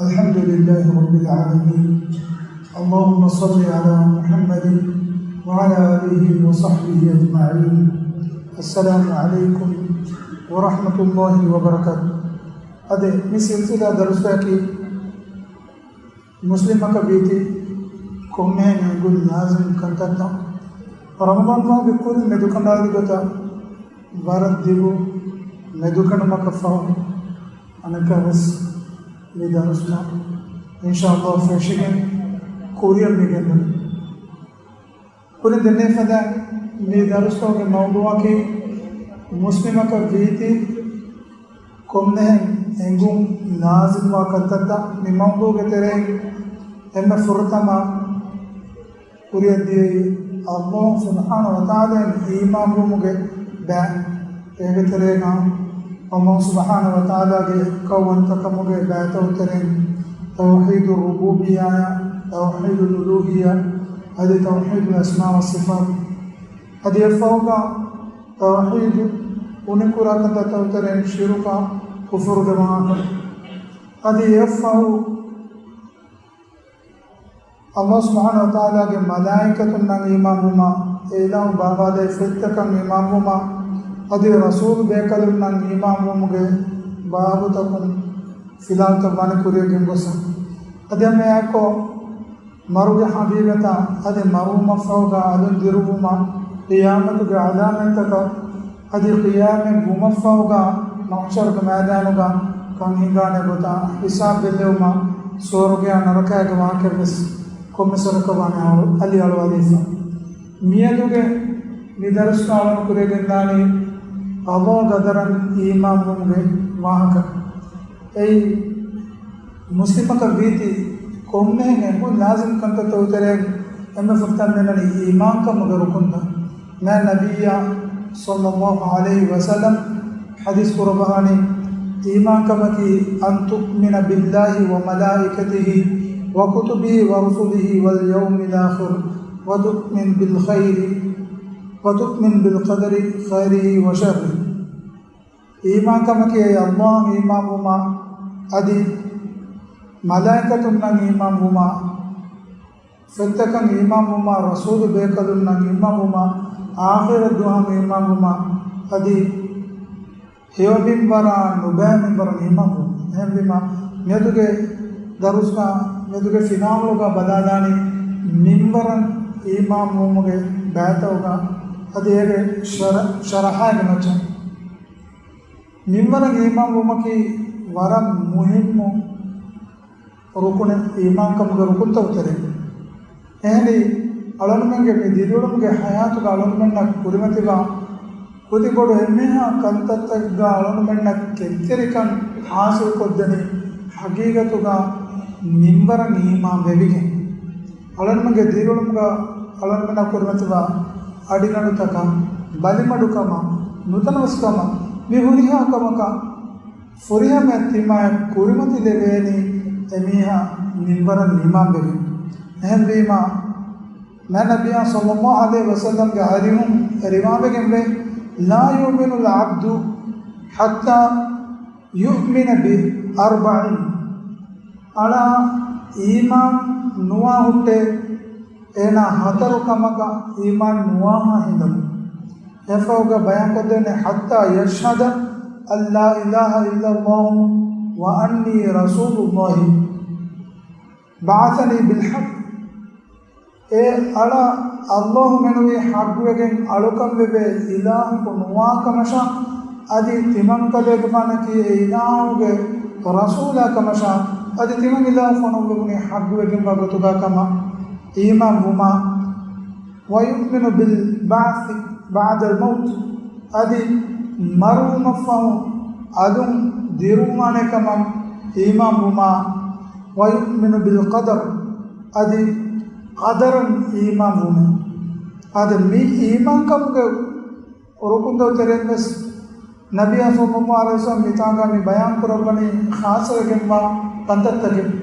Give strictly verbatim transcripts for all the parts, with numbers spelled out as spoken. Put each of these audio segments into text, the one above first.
الحمد لله رب العالمين. اللهم صل على محمد وعلى آله وصحبه أجمعين. السلام عليكم ورحمة الله وبركاته. އަދި މި ސިލްސިލާ ދަރުސްތަކީ މުސްލިމަކަށް ވީތީ ކޮންމެހެން އެނގުން ލާޒިމް ކަންތައްތައް. ރަމަޟާން މަހުގެ ކުރިން މެދުކަނޑާލި ގޮތަށް ވަރަށް ދިގު މެދުކަނޑުމަކަށް ފަހު، އަނެއްކާވެސް މި ދަރުސްތައް އިންޝާﷲ ފެށިގެން ކުރިއަށް މިގެންދަނީ. ކުރިން ދެންނެވި ފަދަ މި ދަރުސްތަކުގެ މައުޟޫޢަކީ މުސްލިމަކަށް ވީތީ ކޮންމެހެން އެނގުން ލާޒިމްވާ ކަންތައްތައް. މި މައުޟޫޢުގެ ތެރެއިން އެންމެ ފުރަތަމަ ކުރިއަށްދިޔައީ ﷲ ސުބްޙާނަހޫ ވަތަޢާލާއަށް އީމާންވުމުގެ ބައި. އޭގެ ތެރޭގަ ﷲ ސުބްޙާނަހޫ ވަތަޢާލާގެ އެއްކައުވަންތަކަމުގެ ބައިތައް ތެރެއިން ތައުޙީދު ރުބޫބިއްޔާއާ، ތައުޙީދު އުލޫހިއްޔާ، އަދި ތައުޙީދު އަސްމާ ވައްސިފާތު. އަދި އެއަށްފަހުގަ ތައުޙީދު އުނިކުރާ ކަންތައްތައް ތެރެއިން ޝިރުކާ ކުފުރުގެ ވާހަކަ. އަދި އެއަށްފަހު ﷲ ސުބްޙާނަހޫ ވަތަޢާލާގެ މަލާއިކަތުންނަށް އީމާންވުމާ، އެ އިލާހު ބާވާލެވި ފޮތްތަކަށް އީމާންވުމާ، އަދި ރަސޫލު ބޭކަލުންނަށް އީމާންވުމުގެ ބާބުތަކުން ފިލާވަޅުތައް ވަނީ ކުރިއަށް ގެންގޮސް. އަދި އެއާއެކު މަރުގެ ހަގީގަތާ، އަދި މަރުވުމަށްފަހުގަ އަލުން ދިރުއްވުމާ، ޤިޔާމަތުގެ ޢަލާމަތްތަކަށް، އަދި ޤިޔާމަތް ވުމަށްފަހުގަ މަޙްޝަރުގެ މައިދާނުގަ ކަން ހިނގާނެ ގޮތާ، ހިސާބު ބެއްލެވުމާ، ސުވަރުގެއާ ނަރަކައިގެ ވާހަކަވެސް ކޮންމެ ސަރަކަށް ވާނެ އަޅު-، އަލި އަޅުވާލީފަ. މިއަދުގެ މި ދަރުސްގަ އަޅުން ކުރިއަށް ގެންދާނީ ޤަޟާ ޤަދަރަށް އީމާންވުމުގެ ވާހަކަ. އެއީ މުސްލިމަކަށް ވީތީ ކޮންމެހެން އެނގުން ލާޒިމް ކަންތައްތައް ތެރެއިން އެންމެ ފުރަތަމަ މިނަނީ އީމާންކަމުގެ ރުކުންތައް. މާތް ނަބިއްޔާ ޞައްލައްލާހު ޢަލައިހި ވަސައްލަމް ޙަދީޘް ކުރައްވަހާނީ، އީމާންކަމަކީ، أن تؤمن بالله وملائكته وكتبه ورسله واليوم الآخر وتؤمن بالخير، وتؤمن بالقدر خيره وشره. އީމާންކަމަކީ އެއީ ﷲ އަށް އީމާންވުމާ، އަދި މަލާއިކަތުންނަށް އީމާންވުމާ، ފޮތްތަކަށް އީމާންވުމާ، ރަސޫލު ބޭކަލުންނަށް އީމާންވުމާ، އާޚިރަތް ދުވަހަށް އީމާންވުމާ، އަދި ހެޔޮ މިންވަރާ ނުބައި މިންވަރަށް އީމާންވުން. އެހެންވީމާ، މިއަދުގެ ދަރުސްގަ، މިއަދުގެ ފިލާވަޅުގަ ބަލާލާނީ މިންވަރަށް އީމާންވުމުގެ ބައިތައް އަދި އޭގެ ޝަރަ-، ޝަރަޙާގެ މައްޗަށް. މިންވަރަށް އީމާންވުމަކީ ވަރަށް މުހިއްމު ރުކުނެއް، އީމާންކަމުގެ ރުކުންތައް ތެރެއިން. އެހެނީ، އަޅުގަނޑުމެންގެ މި ދިރިއުޅުމުގެ ޙަޔާތުގަ އަޅުގަނޑުމެންނަށް ކުރިމަތިވާ ކުދިބޮޑު އެންމެހާ ކަންތައްތަކުގަ އަޅުގަނޑުމެންނަށް ކެތްތެރިކަން ޙާޞިލުކޮށްދެނީ ޙަޤީޤަތުގަ މިންވަރަށް އީމާން ވެވިގެން. އަޅުގަނޑުމެންގެ ދިރިއުޅުމުގަ އަޅުގަނޑުމެންނަށް ކުރިމަތިވާ އަޑިގަނޑުތަކަށް، ބަލިމަޑުކަމަށް، ނުތަނަވަސްކަމަށް، މި ހުރިހާ ކަމަކަށް ފުރިހަމަޔަށް ތިމާޔަށް ކުރިމަތިލެވޭނީ އެމީހާ މިންވަރަށް އީމާންވެގެން. އެހެންވީމާ، މާތް ނަބިއްޔާ ޞައްލައްލާހު ޢަލައިހި ވަސައްލަމްގެ އަރިހުން ރިވާވެގެންވޭ، لا يؤمن العبد حتى يؤمن بأربع. އަޅާ އީމާން ނުވާ ހުއްޓޭ، އޭނާ ހަތަރު ކަމަކަށް އީމާން ނުވާހާ ހިނދަކު. އެފަހުގަ ބަޔާންކޮށްދޭނެ، حتى يشهد أن لا إله إلا الله وأني رسول الله بعثني بالحق. އޭ އަޅާ، ﷲ މެނުވީ ޙައްޤުވެގެން އަޅުކަންވެވޭ އިލާހަކު ނުވާކަމަށާ، އަދި ތިމަންކަލޭގެފާނަކީ އެ އިލާހުގެ ރަސޫލާ ކަމަށާ، އަދި ތިމަން އިލާހު ފޮނުއްވެވުނީ ޙައްޤުވެގެންވާ ގޮތުގާ ކަމަށް އީމާންވުމާ، ويؤمن بالبعث بعد الموت، އަދި މަރުވުމަށްފަހު އަލުން ދިރުވާނެ ކަމަށް އީމާންވުމާ، ويؤمن بالقدر، އަދި ޤަދަރަށް އީމާންވުމެއް. އަދި މި އީމާންކަމުގެ ރުކުންތައް ތެރެއިން ވެސް ނަބިއްޔާ ޞައްލައްލާހު ޢަލައިހި ވަސައްލަމް މިތާނގަ މި ބަޔާން ކުރައްވަނީ ޚާއްޞަވެގެންވާ ކަންތައްތަކެއް.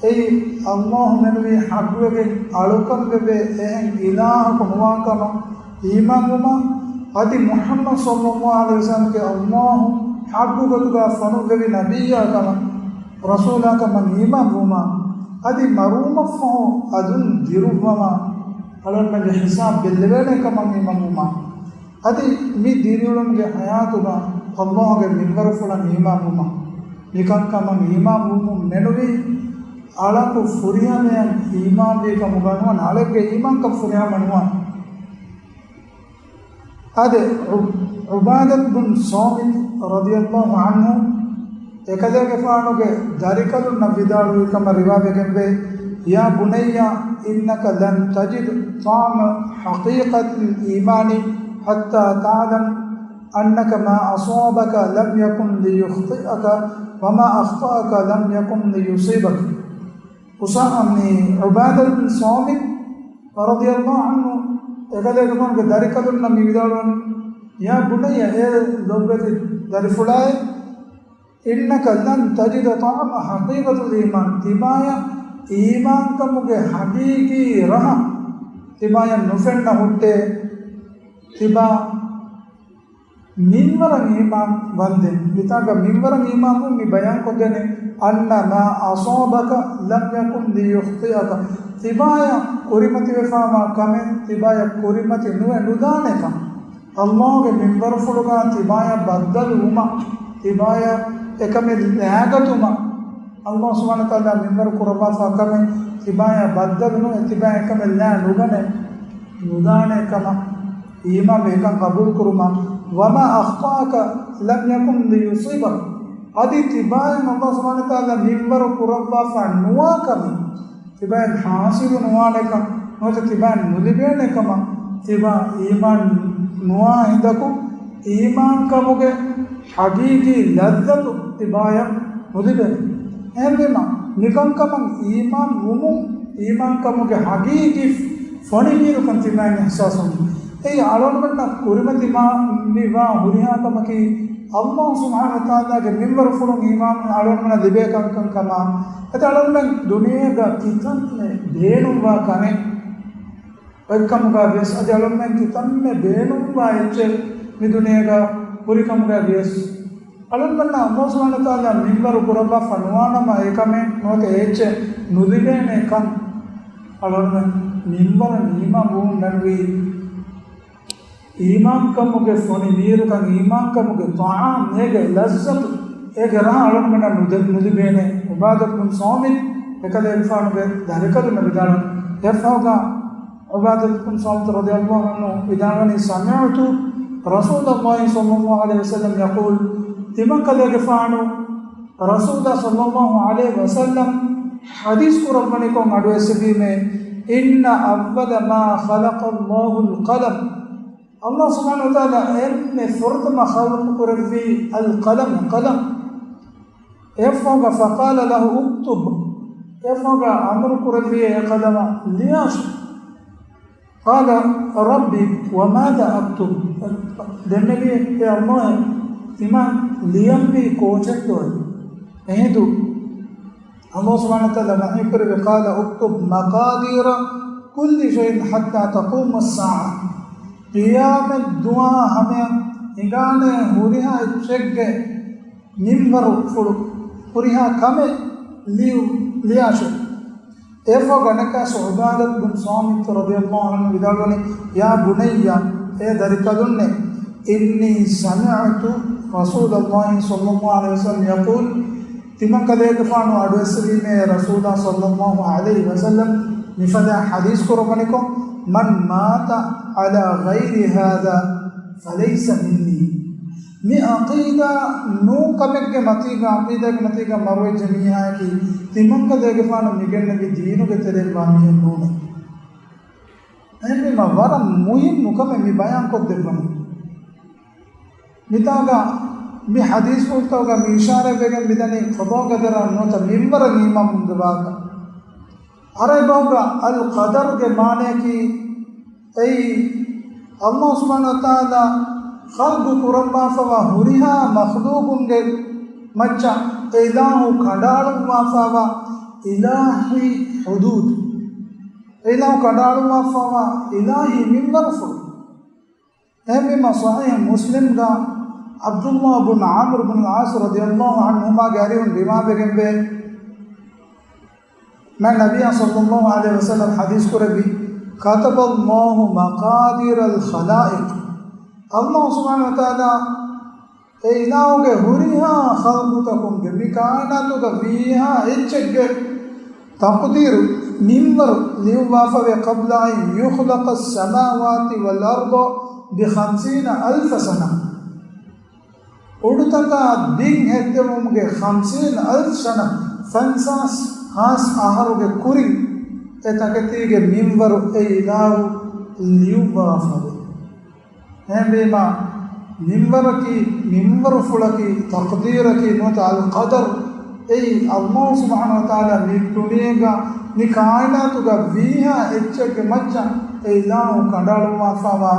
އެއީ، ﷲ މެނުވީ ޙައްޤުވެގެން އަޅުކަންވެވޭ އެހެން އިލާހަކު ނުވާކަމަށް އީމާންވުމާ، އަދި މުޙައްމަދު ޞައްލައްލާހު ޢަލައިހި ވަސައްލަމްގެ ﷲ ޙައްޤު ގޮތުގަ ފޮނުއްވެވި ނަބިއްޔާ ކަމަށް ރަސޫލާ ކަމަށް އީމާން ވުމާ، އަދި މަރުވުމަށްފަހު އަލުން ދިރުއްވަމާ، އަޅުގަނޑުމެންގެ ހިސާބު ބެއްލެވޭނެ ކަމަށް އީމާން ވުމާ، އަދި މި ދިރިއުޅުމުގެ ޙަޔާތުގަ ﷲ ގެ މިންވަރުފުޅަށް އީމާން ވުމާ، މިކަންކަމަށް އީމާން ވުމުން މެނުވީ، އަޅަކު ފުރިހަމަޔަށް އީމާންވީ ކަމުގަ ނުވަން، އަޅެއްގެ އީމާންކަން ފުރިހަމަ ނުވަން. އާދެ، ޢު-، ޢުބާދަތު ބުން ޞާމިތު ރަޟިޔަﷲ ޢަންހު އެކަލޭގެފާނުގެ ދަރިކަލުންނަށް ވިދާޅުވި ކަމަށް ރިވާވެގެންވޭ، يا بني إنك لن تجد طعم حقيقة الإيمان حتى تعلم أنك ما أصابك لم يكن ليخطئك وما أخطأك لم يكن ليصيبك. ޢުބާދަތު ބުން ޞާމިތު ރަޟިޔަﷲ ޢަންހު އެކަލޭގެފާނުގެ ދަރިކަލުންނަށް މި ވިދާޅުވަނީ، يا بني، އޭ ލޮބުވެތި ދަރިފުޅާއޭ، إنك لن تجد طعم حقيقة الإيمان، ތިބާޔަށް އީމާންކަމުގެ ޙަޤީޤީ ރަހަ ތިބާޔަށް ނުފެންނަ ހުއްޓޭ، ތިބާ މިންވަރަށް އީމާން ވަންދެން. މިތާގަ މިންވަރަށް އީމާންވުން މި ބަޔާންކޮށްދޭނެ، أن ما أصابك لم يكن ليخطئك، ތިބާޔަށް ކުރިމަތިވެފާވާ ކަމެއް ތިބާޔަށް ކުރިމަތި ނުވެ ނުދާނެކަން. ﷲ ގެ މިންވަރުފުޅުގަ ތިބާޔަށް ބައްދަލުވުމަށް، ތިބާޔަށް އެކަމެއް ލައިގަތުމަށް، ﷲ ސުބްޙާނަހޫ ވަތަޢާލާ މިންވަރު ކުރައްވާފާ ކަމެއް ތިބާޔަށް ބައްދަލު ނުވެ، ތިބާ އެކަމެއް ލައި ނުގަނެ، ނުދާނެ ކަމަށް އީމާންވެ އެކަން ޤަބޫލުކުރުމަށް، وما أخطأك لم يكن ليصيبك، އަދި ތިބާޔަށް ﷲ ސުބްޙާނަހޫ ވަތަޢާލާ މިންވަރު ކުރައްވާފާ ނުވާ ކަމެއް، ތިބާއަށް ޙާޞިލު ނުވާނެކަން، ނުވަތަ ތިބާއަށް ނުލިބޭނެ ކަމަށް، ތިބާ އީމާން ނުވާ ހިނދަކު، އީމާންކަމުގެ ޙަޤީޤީ ލައްޒަތު ތިބާޔަށް ނުލިބޭނެ. އެހެންވީމަ، މިކަންކަމަށް އީމާން ވުމުން، އީމާންކަމުގެ ޙަޤީޤީ ފޮނި މީރުކަން ތިބާއަށް އިޙްސާސް ވުން. އެއީ އަޅުގަނޑުމެންނަށް ކުރިމަތިވާ މިވާ ހުރިހާ ކަމަކީ، ﷲ ސުބްޙާނަހޫ ވަތަޢާލާގެ މިންވަރުފުޅުން އީމާން އަޅުގަނޑުމެންނަށް ލިބޭ ކަންކަން ކަމަށް. އެތައް އަޅުގަނޑުމެން ދުނިޔޭގަ ކިތަންމެ ބޭނުންވާ ކަމެއް، އޮތްކަމުގަ ވިޔަސް، އަދި އަޅުގަނޑުމެން ކިތަންމެ ބޭނުންވާ އެއްޗެއް މި ދުނިޔޭގަ ހުރިކަމުގަ ވިޔަސް، އަޅުގަނޑުމެންނަށް ﷲ ސުބްޙާނަހޫ ވަތަޢާލާ މިންވަރު ކުރައްވާފަ ނުވާނަމަ، އެކަމެއް ނުވަތަ އެއްޗެއް ނުލިބޭނެ ކަން އަޅުގަނޑުމެން މިންވަރަށް އީމާން ވުމުން މެނުވީ. އީމާންކަމުގެ ފޮނި މީރުކަން، އީމާންކަމުގެ ޠަޢާމް، އޭގެ ލައްޒަތު، އޭގެ ރަހަ އަޅުގަނޑުމެންނަށް ނުދެ-، ނުލިބޭނެ. ޢުބާދަތު ބުން ޞާމިތު އެކަލޭގެފާނުގެ ދަރިކަލުންނަށް ވިދާޅުވި. އެއަށްފަހުގަ ޢުބާދަތު ބުން ޞާމިތު ރަޟިޔަﷲ ޢަންހު ވިދާޅުވަނީ، سمعت رسول الله صلى الله عليه وسلم يقول، ތިމަންކަލޭގެފާނު ރަސޫލާ ޞައްލަﷲ ޢަލައިހި ވަސައްލަމް ޙަދީޘް ކުރައްވަނިކޮށް އަޑުއެއްސެވީމޭ، إن أول ما خلق الله القلم، ﷲ ސުބްޙާނަހޫ ވަތަޢާލާ އެންމެ ފުރަތަމަ ޚަލްޤު ކުރެއްވީ القلم، ޤަލަމް. އެއަށްފަހުގަ، فقال له اكتب، އެއަށްފަހުގަ އަމުރު ކުރެއްވިއޭ އެ ޤަލަމަށް ލިޔާށޭ. قال رب وماذا اكتب؟ ދެންނެވި، އޭ ﷲ، ތިމަން ލިޔަންވީ ކޯޗެއްތޯއޭ؟ އެހިނދު ﷲ ސުބްޙާނަހޫ ވަތަޢާލާ ވަޙީކުރެއްވި، قال اكتب مقادير كل شيء حتى تقوم الساعة، ޤިޔާމަތް ދުވާ ހަމަޔަށް ހިނގާނޭ ހުރިހާ އެއްޗެއްގެ މިންވަރުފުޅު، ހުރިހާ ކަމެއް ލިޔު-، ލިޔާށޭ. އެއަށްފަހުގަ އަނެއްކާވެސް ޢުބާދަތު ބުން ޞާމިތު ރަޟިޔަﷲ ޢަންހު ވިދާޅުވަނީ، يا بني، އޭ ދަރިކަލުންނޭ، إني سمعت رسول الله صلى الله عليه وسلم يقول، ތިމަންކަލޭގެފާނު އަޑުއެއްސެވީމޭ ރަސޫލާ ޞައްލަﷲ ޢަލައިހި ވަސައްލަމް މިފަދަ ޙަދީޘް ކުރައްވަނިކޮށް، من مات على غير هذا فليس مني. މި ޢަޤީދާ ނޫން ކަމެއްގެ މަތީގަ، ޢަޤީދާގެ މަތީގަ މަރުވެއްޖެ މީހާއަކީ، ތިމަންކަލޭގެފާނު މިގެންނެވި ދީނުގެ ތެރެއިން ވާ މީހެއް ނޫނޭ. އެހެންވީމަ، ވަރަށް މުހިއްމު ކަމެއް މި ބަޔާންކޮށްދެއްވަނީ. މިތާގަ މި ޙަދީޘްފުޅުތަކުގަ މި އިޝާރާތްވެގެން މިދަނީ ޤަޟާ ޤަދަރަށް ނުވަތަ މިންވަރަށް އީމާންވުމުގެ ބާވަތަށް. ޢަރަބި ބަހުގަ އަލް ޤަދަރުގެ މާނަޔަކީ، އެއީ، ﷲ ސުބްޙާނަހޫ ވަތަޢާލާ ޚަލްޤު ކުރައްވާފަވާ ހުރިހާ މަޚްލޫޤުންގެ މައްޗަށް އެ އިލާހު ކަނޑައަޅުއްވާފަވާ އިލާހީ ޙުދޫދު، އެ އިލާހު ކަނޑައަޅުއްވާފަވާ އިލާހީ މިންވަރުފުޅު. އެހެންވީމަ، ޞަޙީޙު މުސްލިމްގަ ޢަބްދުﷲ ބުން ޢާމިރު ބުން އަލްޢާޞް ރަޟިޔަﷲ ޢަންހުމާގެ އަރިހުން ރިވާވެގެންވޭ، މާތް ނަބިއްޔާ ޞައްލަﷲ ޢަލައިހި ވަސައްލަމް ޙަދީޘް ކުރެއްވި، كتب الله مقادير الخلائق. ﷲ ސުބްޙާނަހޫ ވަތަޢާލާ އެ އިލާހުގެ ހުރިހާ ޚަލްޤުތަކުންގެ، މި ކާއިނާތުގަ ވީހާ އެއްޗެއްގެ ތަޤްދީރު، މިންވަރު ލިޔުއްވާފަވޭ، قبل أن يخلق السماوات والأرض بخمسين ألف سنة. އުޑުތަކާ ބިން ހެއްދެވުމުގެ خمسين ألف سنة، ފަންސާސް ހާސް އަހަރުގެ ކުރިން އެ ތަކެތީގެ މިންވަރު އެ އިލާހު ލިޔުއްވާފަވޭ. އެހެންވީމާ، މިންވަރަކީ، މިންވަރުފުޅަކީ، ތަޤްދީރަކީ ނުވަތަ އަލްޤަދަރު، އެއީ ﷲ ސުބްޙާނަހޫ ވަތަޢާލާ މި ދުނިޔޭގަ، މި ކާއިނާތުގަ ވީހާ އެއްޗެއްގެ މައްޗަށް އެ އިލާހު ކަނޑައަޅުއްވާފަވާ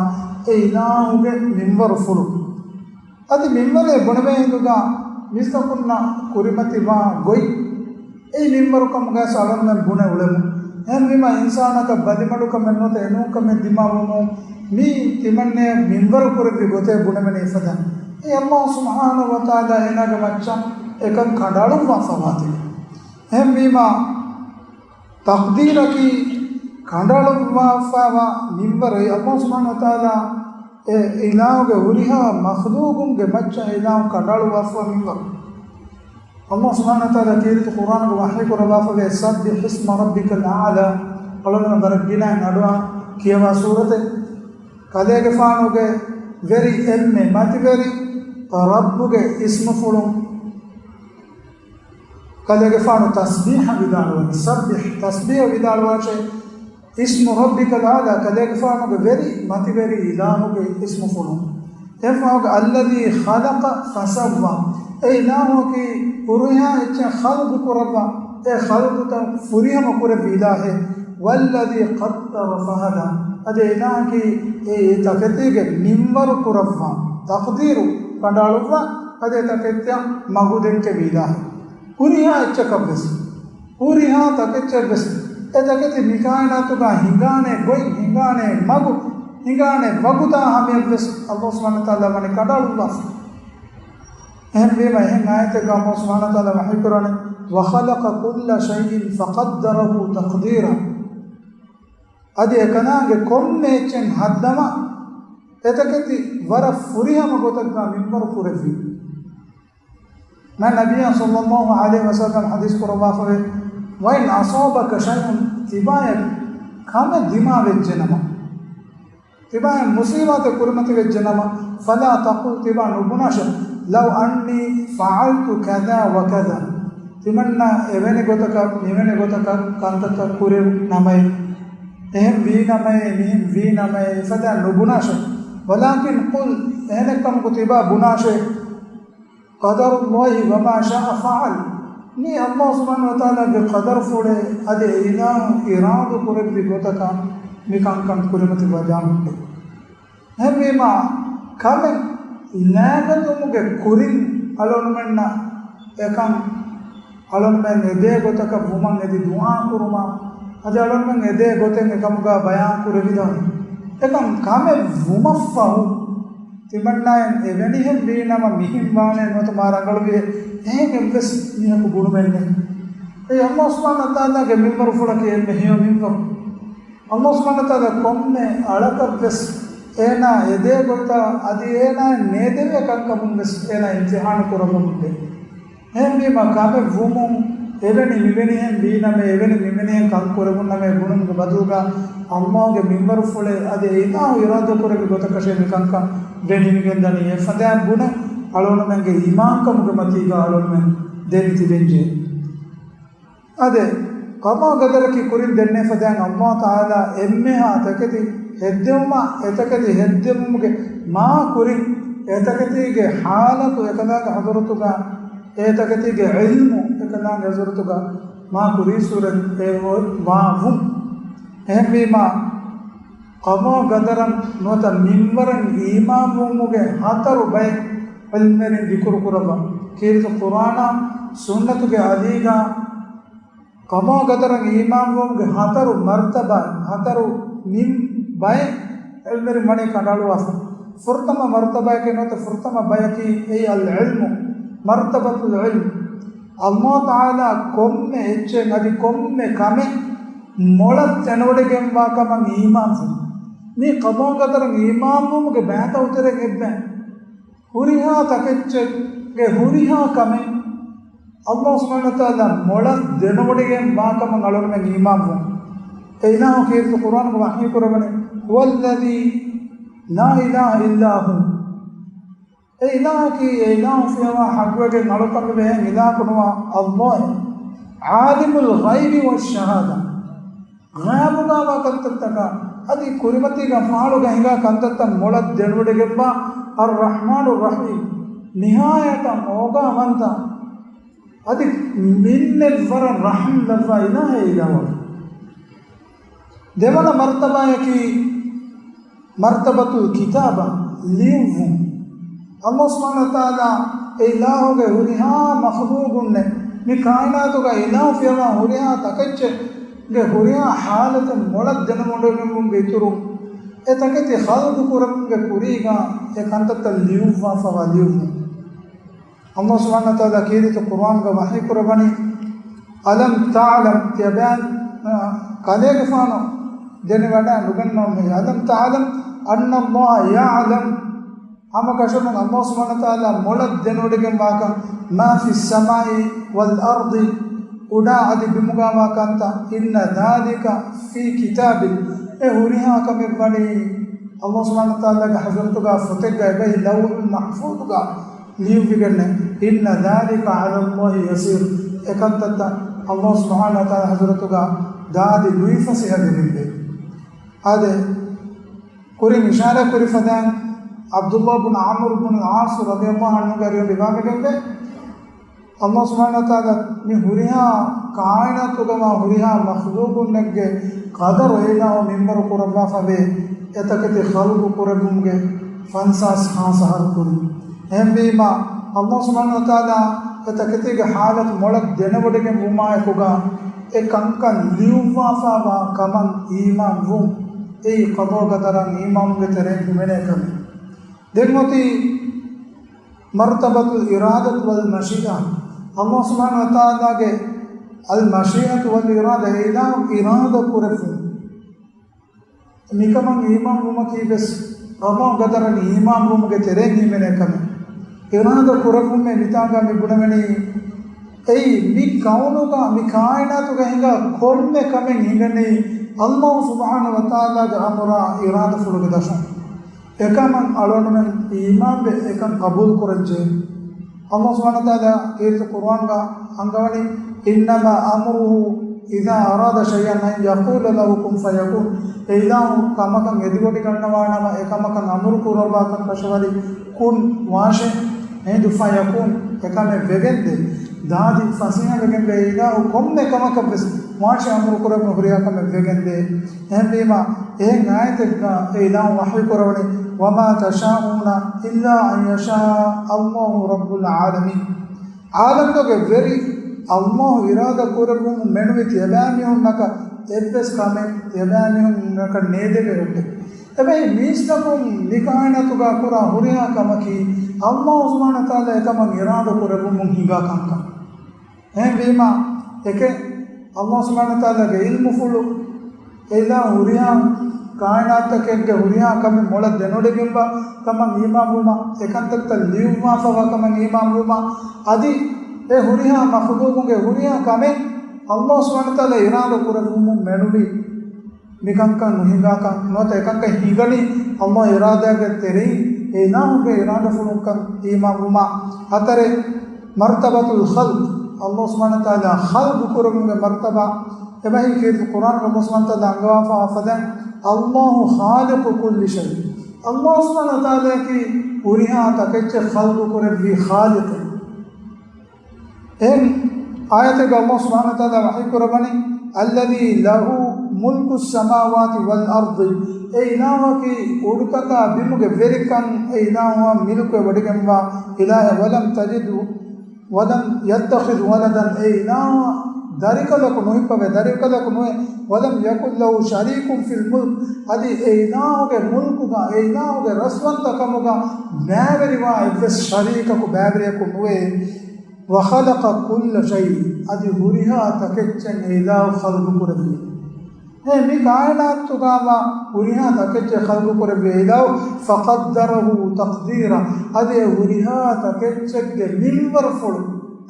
އެ އިލާހުގެ މިންވަރުފުޅު. އަދި މިންވަރޭ ބުނެވޭ ހިނދުގަ މީސްތަކުންނަށް ކުރިމަތިވާ ގޮތް، އެއީ މިންވަރު ކަމުގައި އަޅުގަނޑުމެން ބުނެ އުޅެމުން. އެހެންވީމާ، އިންސާނަކަށް ބަލިމަޑުކަމެއް ނުވަތަ އެނޫންކަމެއް ދިމާވުމުން މި ތިމަންނަޔަށް މިންވަރު ކުރެއްވި ގޮތެއް ބުނެވެނީ އެފަދަ. އެ ﷲ ސުބްޙާނަހޫ ވަތަޢާލާ އޭނާގެ މައްޗަށް އެކަން ކަނޑައަޅުއްވާފަވާތީ. އެހެންވީމާ، ތަޤްދީރަކީ ކަނޑައަޅުއްވާފަވާ މިންވަރު. އެ ﷲ ސުބްޙާނަހޫ ވަތަޢާލާ އެ އިލާހުގެ ހުރިހާ މަޚްލޫޤުންގެ މައްޗަށް އެ އިލާހު ކަނޑައަޅުއްވާފަވާ މިންވަރު. ﷲ ސުބްޙާނަހޫ ވަތަޢާލާ ކީރިތި ޤުރްއާނުގަ ވަޙީ ކުރައްވާފަވޭ، سبح اسم ربك الأعلى. އަޅުގަނޑު ވަރަށް ގިނައިން އަޑުއަހާ ކިޔަވާ ސޫރަތެއް. ކަލޭގެފާނުގެ ވެރި އެންމެ މަތިވެރި ރައްބުގެ އިސްމުފުޅުން ކަލޭގެފާނު ތަސްބީޙަ ވިދާޅުވަނީ. سبح، ތަސްބީޙަ ވިދާޅުވާށޭ، اسم ربك الأعلى، ކަލޭގެފާނުގެ ވެރި މަތިވެރި އިލާހުގެ އިސްމުފުޅުން. އެފަހުގެ الذي خلق فسوى، އެ އިލާހުއަކީ ހުރިހާ އެއްޗެއް ޚަލްޤު ކުރައްވާ، އެ ޚަލްޤުތައް ފުރިހަމަ ކުރެއްވި އިލާހެއް. والذي قدر فهدى، އަދި އެ އިލާހަކީ އެ ތަކެތީގެ މިންވަރު ކުރައްވާ، ތަޤްދީރު ކަނޑައަޅުއްވާ، އަދި އެ ތަކެތިއަށް މަގު ދެއްކެވި އިލާހެއް. ހުރިހާ އެއްޗަކަށްވެސް، ހުރިހާ ތަކެއްޗެއްވެސް، އެ ތަކެތި މި ކާއިނާތުގަ ހިނގާނެ ގޮތް، ހިނގާނެ މަގު، ހިނގާނެ ވަގުތާ ހަމަޔަށްވެސް ﷲ ސުބްޙާނަހޫ ވަތަޢާލާ ވަނީ ކަނޑައަޅުއްވާފަ. އެހެންވީމަ، އެހެން އާޔަތެއްގަ ﷲ ސުބްޙާނަހޫ ވަތަޢާލާ ވަޙީކުރާނެ، وخلق كل شيء فقدره تقديرا. އަދި އެކަލާނގެ ކޮންމެ އެއްޗެއް ހައްދަވާ، އެތަކެތި ވަރަށް ފުރިހަމަ ގޮތަށްގަ މިންވަރު ކުރެއްވި. މާތް ނަބިއްޔާ ޞައްލައްލާހު ޢަލައިހި ވަސައްލަމް ޙަދީޘް ކުރައްވާފަވޭ، وإن أصابك شيء، ތިބާއަށް ކަމެއް ދިމާވެއްޖެނަމަ، ތިބާއަށް މުޞީބާތެއް ކުރިމަތިވެއްޖެނަމަ، فلا تقل، ތިބާ ނުބުނާށޭ، لو أني فعلت كذا وكذا، ތިމަންނާ އެވެނި ގޮތަކަށް މިވެނި ގޮތަކަށް ކަންތައްތައް ކުރެވުނަމައޭ، އެހެން ވީނަމައޭ، މިހެން ވީނަމައޭ، އެފަދައިން ނުބުނާށޭ. ولكن قل، އެހެނެއްކަމަކު ތިބާ ބުނާށޭ، قدر الله وما شاء فعل. މީ ﷲ ސުބްޙާނަހޫ ވަތަޢާލާގެ ޤަދަރުފުޅޭ، އަދި އެ އިލާހު އިރާދަކުރެއްވި ގޮތަކަށް މި ކަންކަން ކުރިމަތިވެވަޑައިގަންނަވާ. އެހެންވީމާ، ކަމެއް ލާމެދުވުމުގެ ކުރިން އަޅުގަނޑުމެންނަށް އެކަން އަޅުގަނޑުމެން އެދޭ ގޮތަކަށް ވުމަށް އެދި ދުޢާ ކުރުމާ، އަދި އަޅުގަނޑުމެން އެދޭ ގޮތެއް އެކަމުގަ ބަޔާން ކުރެވިދާނެ. އެކަން ކަމެއް ވުމަށްފަހު، ތިމަންނާއަށް އެވެނިހެން ވީނަމަ މިހެން ވާނެ ނުވަތަ މާ ރަނގަޅުވިއޭ، އެހެން އެއްވެސް މީހަކު ބުނުމެއް ނެތް. އެއީ ﷲ ސުބްޙާނަހޫ ވަތަޢާލާގެ މިންވަރުފުޅަކީ އެންމެ ހެޔޮ މިންވަރު. ﷲ ސުބްޙާނަހޫ ވަތަޢާލާ ކޮންމެ އަޅަކަށްވެސް އޭނާ އެދޭ ގޮތަށް އަދި އޭނާއަށް ނޭދެވޭ ކަންކަމުންވެސް އޭނާ އިމްތިޙާނު ކުރައްވަމުންދޭ. އެހެންވީމަ، ކަމެއް ވުމުން އެވެނި މިވެނިހެން ވީނަމޭ، އެވެނި މިވެނިހެން ކަން ކުރެވުންނަމޭ ބުނުމުގެ ބަދަލުގަ، ﷲގެ މިންވަރުފުޅޭ އަދި އެ އިލާހު އިރާދަކުރެއްވި ގޮތަކަށޭ މި ކަންކަން ވެނިވެގެންދަނީ. އެފަދައިން ބުނެ، އަޅުގަނޑުމެންގެ އީމާންކަމުގެ މަތީގަ އަޅުގަނޑުމެން ދެމިތިބެންޖެހޭ. އާދެ، ޤަޟާ ޤަދަރަކީ ކުރިން ދެންނެވި ފަދައިން ﷲ ތަޢާލާ އެންމެހާ ތަކެތި ހެއްދެވުމާ، އެތަކެތި ހެއްދެވުމުގެ މާ ކުރިން، އެތަކެތީގެ ޙާލަތު އެކަލާނގެ ޙަޟްރަތުގަ، އެތަކެތީގެ ޢިލްމު އެކަލާނގެ ޙަޟްރަތުގަ މާ ކުރީއްސުރެ އެ ވާ ވުން. އެހެންވީމާ، ޤަޟާ ޤަދަރަށް ނުވަތަ މިންވަރަށް އީމާންވުމުގެ ހަތަރު ބައެއް ޢިލްމުވެރިން ޛިކުރު ކުރައްވާ. ކީރިތި ޤުރްއާނާ ސުންނަތުގެ އަލީގަ ޤަޟާ ޤަދަރަށް އީމާންވުމުގެ ހަތަރު މަރްތަބާ، ހަތަރު މިން ބައެއް ޢިލްމުވެރިން ވަނީ ކަނޑައަޅުވާފަ. ފުރަތަމަ މަރުތަބާއެކޭ ނުވަތަ ފުރަތަމަ ބަޔަކީ އެއީ އަލް ޢިލްމު، މަރުތަބަތުލް ޢިލްމް. އަލްލާހު ތަޢާލާ ކޮންމެ އެއްޗެއް އަދި ކޮންމެ ކަމެއް މޮޅަށް ދެނެވޮޑިގެންވާ ކަމަށް އީމާންވުން. މި ޤަޟާ ޤަދަރަށް އީމާންވުމުގެ ބައިތައް ތެރެއިން އެއްބައި ހުރިހާ ތަކެއްޗެއްގެ ހުރިހާ ކަމެއް އަލްލާހު ސުބްޙާނަހު ވަތަޢާލާ މޮޅަށް ދެނެވޮޑިގެން ވާކަމަށް އަޅުގަނޑުމެން އީމާންވުން. އެ އިލާހު ކީރިތި ޤުރްއާނުގަ ވަޙީ ކުރައްވަނީ، هو الذي لا إله إلا هو. އެ އިލާހަކީ، އެ އިލާހު ފިޔަވާ ޙައްޤުވެގެން އަޅުކަމެއް ވެހެން އިލާހަކު ނުވާ އަލްލާހެއް. عالم الغيب والشهادة. ޣައިބުގަވާ ކަންތައްތަކާ އަދި ކުރިމަތީގަ ފާޅުގަ ހިނގާ ކަންތައްތައް މޮޅަށް ދެނެވޮޑިގެންވާ، އައްރަޙްމާނުއްރަޙީމް، ނިހާޔަތަށް އޯގާވަންތަ އަދި މިންނެއް ވަރަށް ރަޙްމް ލައްވާ އިލާހެއް އިލާހު. ދެވަނަ މަރުތަބާއަކީ މަރުތަބަތުލް ކިތާބާ، ލިޔުއްވުން. އަލްލާހު ސުބްޙާނަހު ވަތަޢާލާ އެ އިލާހުގެ ހުރިހާ މަޚްލޫޤުންނެއް، މި ކާއިނާތުގަ އިލާހު ފިޔަވާ ހުރިހާ ތަކެއްޗެއްގެ ހުރިހާ ޙާލަތެއް މޮޅަށް ދެނެވޮޑިގެންވުމުގެ އިތުރުން، އެ ތަކެތި ޚަލްޤު ކުރެއްވުމުގެ ކުރީގަ އެ ކަންތައްތައް ލިޔުއްވާފަވާ ލިޔުއްވުން. އަލްލާހު ސުބްޙާނަހު ވަތަޢާލާ ކީރިތި ޤުރްއާންގަ ވަޙީ ކުރައްވަނީ، ألم تعلم، ތިޔަބައިން، އަ، ކަލޭގެފާނު ދެނެވަޑައި ނުގަންނަވަން ހެއްޔޭ؟ ألم تعلم أن الله يعلم، ހަމަކަށަވަރުން އަލްލާހު ސުބްޙާނަހު ވަތަޢާލާ މޮޅަށް ދެނެވޮޑިގެންވާކަން، ما في السماء والأرض، އުޑާ އަދި ބިމުގަވާ ކަންތައް، إن ذلك في كتاب، އެ ހުރިހާ ކަމެއް ވަނީ އަލްލާހު ސުބްޙާނަހު ވަތަޢާލާގެ ޙަޟްރަތުގަ ފޮތެއްގަ އެބަހީ ލައުޙުލް މަޙްފޫޡުގަ ލިޔުއްވިގެންނޭ. إن ذلك على الله يسير. އެކަންތައްތައް އަލްލާހު ސުބްޙާނަހު ވަތަޢާލާ ޙަޟްރަތުގަ ދާދި ލުއިފަސޭހަ ދެމިއްވޭ. އާދެ، ކުރިން އިޝާރާތް ކުރި ފަދައިން ޢަބްދުﷲ ބުން ޢާމިރު ބުން ޢާޞް ރަޟިޔަﷲ ޢަންހުގެ ރިވާވެގެންވޭ. އަލްލާހު ސުބްޙާނަހު ވަތަޢާލާ މި ހުރިހާ ކާއިނާތުގަވާ ހުރިހާ މަޚްލޫޤުންނެއްގެ ޤަދަރު އެ އިލާހު މިންވަރު ކުރައްވާފަވޭ، އެތަކެތި ޚަލްޤު ކުރެއްވުމުގެ ފަންސާސް ހާސް އަހަރު ކުރިން. އެހެންވީމާ، އަލްލާހު ސުބްޙާނަހު ވަތަޢާލާ އެތަކެތީގެ ޙާލަތު މޮޅަށް ދެނެވޮޑިގެން ވުމާއެކުގަ، އެ ކަންކަން ލިޔުއްވާފަވާ ކަމަށް އީމާން ވުން، އެއީ ޤަޟާ ޤަދަރަށް އީމާނުގެ ތެރެއިން ހިމެނޭ ކަމެއް. ދެން އޮތީ މަރުތަބަތުލް އިރާދަތު ވަލް މަޝީއަ. އަލްލާހު ސުބްޙާނަހު ވަތަޢާލާގެ އަލް މަޝީއަތު ވަލް އިރާދަ، އެ އިލާހު އިރާދަ ކުރެއްވުން. މިކަމަށް އީމާން ވުމަކީ ވެސް ޤަޟާ ޤަދަރަށް އީމާން ވުމުގެ ތެރެއިން ހިމެނޭ ކަމެއް. އިރާދަ ކުރެއްވުމޭ މިތާގަ މި ބުނެވެނީ، އެއީ މި ކައުނުގަ، މި ކާއިނާތުގަ ހިނގާ ކޮންމެ ކަމެއް ހިނގަނީ އަލްލާހު ސުބްޙާނަހު ވަތަޢާލާގެ އަމުރާ އިރާދަފުޅުގެ ދަށުން. އެކަމަށް އަޅުގަނޑުމެން އީމާންވެ އެކަން ޤަބޫލު ކުރަންޖެހޭ. އަލްލާހު ސުބްޙާނަހު ވަތަޢާލާ ކީރިތި ޤުރްއާންގަ އަންގަވަނީ، إنما أمره إذا أراد شيئا أن يقول له كن فيكون. އެ އިލާހު ކަމަކަށް އެދިވޮޑިގަންނަވާނަމަ، އެ ކަމަކަށް އަމުރު ކުރައްވާކަން ކަށަވަރި، ކުން، ވާށޭ، ހިނދު، ފަޔަކޫން، އެކަމެއް ވެގެންދޭ. ދާދި ފަސޭހަވެގެންވޭ. އެ އިލާހު ކޮންމެ ކަމަކަށް ވެސް ވާށޭ އަމުރު ކުރެއްވުން ހުރިހާ ކަމެއް ވެގެންދޭ. އެހެންވީމާ، އެހެން އާޔަތެއްގަ އެ އިލާހު ވަޙީ ކުރަވަނީ، وما تشاءون إلا أن يشاء الله رب العالمين. ޢާލަމްތަކުގެ ވެރި އަލްލާހު އިރާދަ ކުރެއްވުމުން މެނުވީ ތިޔަބައިމީހުންނަކަށް އެއްވެސް ކަމެއް ތިޔަބައިމީހުންނަކަށް ނޭދެވޭ އޮއްޓެ. އެބަހީ މީސްތަކުން މި ކާއިނާތުގަ ކުރާ ހުރިހާ ކަމަކީ އަލްލާހު ސުބްޙާނަހު ވަތަޢާލާ އެކަމަށް އިރާދަ ކުރެއްވުމުން ހިނގާ ކަންކަން. އެހެންވީމާ، އެކެއް އަލްލާހު ސުބްޙާނަހު ވަތަޢާލާގެ ޢިލްމުފުޅު، އެ އިލާހު ހުރިހާ ކާއިނާތުތަކެއްގެ ހުރިހާ ކަމެއް މޮޅަށް ދެނެވޮޑިގެންވާ ކަމަށް އީމާންވުމާ، އެކަންތައްތައް ލިޔުއްވާފަވާ ކަމަށް އީމާންވުމާ، އަދި އެ ހުރިހާ މަޚްލޫޤުންގެ ހުރިހާ ކަމެއް އަލްލާހު ސުބްޙާނަހު ވަތަޢާލާ އިރާދަ ކުރެއްވުމުން މެނުވީ މިކަންކަން ނުހިނގާކަން ނުވަތަ އެކަންކަން ހިނގަނީ އަލްލާހު އިރާދާގެ ތެރެއިން އެ އިލާހުގެ އިރާދަފުޅުންކަން އީމާންވުމާ. ހަތަރެއް، މަރުތަބަތުލް ޚަލްޤް، އަލްލާހު ސުބްޙާނަހު ވަތަޢާލާ ޚަލްޤު ކުރެއްވުމުގެ މަރުތަބާ. އެބަހީ ކީރިތި ޤުރްއާނުގަ އަލްލާހު ސުބްޙާނަހު ވަތަޢާލާ އަންގަވާފަ ފަދައިން، اللَّهُ خَالِقُ كُلِّ شَيْءٍ. އަލްލާހު ސުބްޙާނަހު ވަތަޢާލާއަކީ ހުރިހާ ތަކެއްޗެއް ޚަލްޤު ކުރެއްވި ޚާލިޤެއް. އެހެން އާޔަތެއްގަ އަލްލާހު ސުބްޙާނަހު ވަތަޢާލާ ވަޙީ ކުރައްވަނީ، الَّذِي لَهُ مُلْكُ السَّمَاوَاتِ وَالْأَرْضِ. އެ އިލާހަކީ އުޑުތަކާ ބިމުގެ ވެރިކަން އެ އިލާހަށް މިލްކުވެ ވޮޑިގެންވާ އިލާހެއް. وَلَمْ تَجِدْ، وَلَمْ يَتَّخِذْ وَلَدًا. އެ އިލާހަށް ދަރިކަލަކު ނުހިއްޕަވޭ، ދަރިކަލަކު ނުވޭ. ولم يكن له شريك في الملك، އަދި އެ އިލާހުގެ މުލްކުގަ، އެ އިލާހުގެ ރަސްވަންތަކަމުގަ ބައިވެރިވާ އެއްވެސް ޝަރީކަކު، ބައިވެރިޔަކު ނުވޭ. وخلق كل شيء، އަދި ހުރިހާ ތަކެއްޗެއް އެ އިލާހު ޚަލްޤު ކުރެއްވި. އެ މި ކާއިނާތުގަވާ ހުރިހާ ތަކެއްޗެއް ޚަލްޤު ކުރެއްވި އިލާހު، فقدره تقديرا، އަދި އެ ހުރިހާ ތަކެއްޗެއްގެ މިންވަރުފުޅު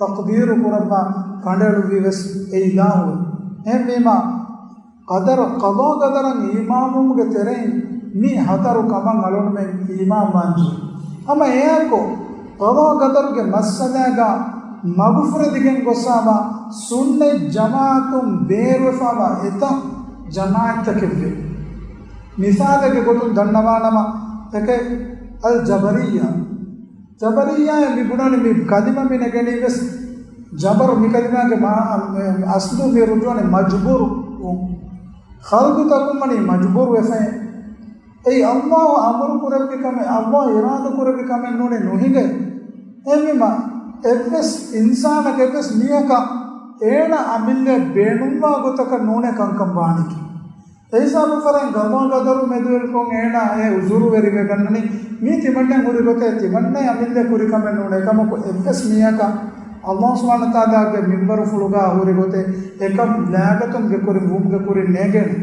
ތަޤްދީރު ކުރައްވާ ކަނޑައެޅުއްވީ ވެސް އެ އިލާހުވެ. އެހެންވީމާ، ޤަދަރު، ޤަޟާ ޤަދަރަށް އީމާންވުމުގެ ތެރެއިން މި ހަތަރު ކަމަށް އަޅުގަނޑުމެން އީމާންވާންޖެހޭ. ހަމަ އެއާއެކު، ޤަޟާ ޤަދަރުގެ މައްސަލާގަ މަގުފުރެދިގެން ގޮސްފާވާ ސުންނަތް ޖަމާޢަތުން ބޭރުވެފާވާ އެތައް ޖަމާޢަތްތަކެއްވޭ. މިސާލެއްގެ ގޮތުން ދަންނަވާނަމަ، އެކެއް އަލް ޖަބަރިއްޔާ. ޖަބަރިއްޔާއޭ މި ބުނާނެ މި ކަލިމަ މި ނެގެނީ ވެސް ޖަބަރު މި ކަލިމާގެ މާ-، އަ-، އަސްލު މި ރުޖޫޢަ މަޖްބޫރު ވުން. ޚަލްޤުތަކުން ވަނީ މަޖްބޫރު ވެފައި. އެއީ ﷲ އަމުރު ކުރެއްވި ކަމެއް، ﷲ އިރާދަ ކުރެއްވި ކަމެއް ނޫނީ ނުހިނގޭ. އެހެންވީމަ، އެއްވެސް އިންސާނަކަށް އެއްވެސް މީހަކަށް އޭނަ އަމިއްލައަށް ބޭނުންވާ ގޮތަކަށް ނޫނޭ ކަންކަން ވާނީކީ. އެހިސާބު ފަރެއް ޤަޟާ ޤަދަރު މެދުވެރިކޮށް އޭނާ އެ އުޒުރު ވެރިވެގަންނަނީ. މީ ތިމަންނަ ހުރި ގޮތެއް، ތިމަންނަ އަމިއްލަ ކުރި ކަމެއް ނޫނޭ. އެކަމަކު އެއްވެސް މީހަކަށް ﷲ ސުބްޙާނަހޫ ވަތަޢާލާގެ މިންވަރުފުޅުގަ ހުރި ގޮތެއް އެކަން ލާގަތުން ގެ ކުރިން ވުމުގެ ކުރިން ނޭނގޭނެ.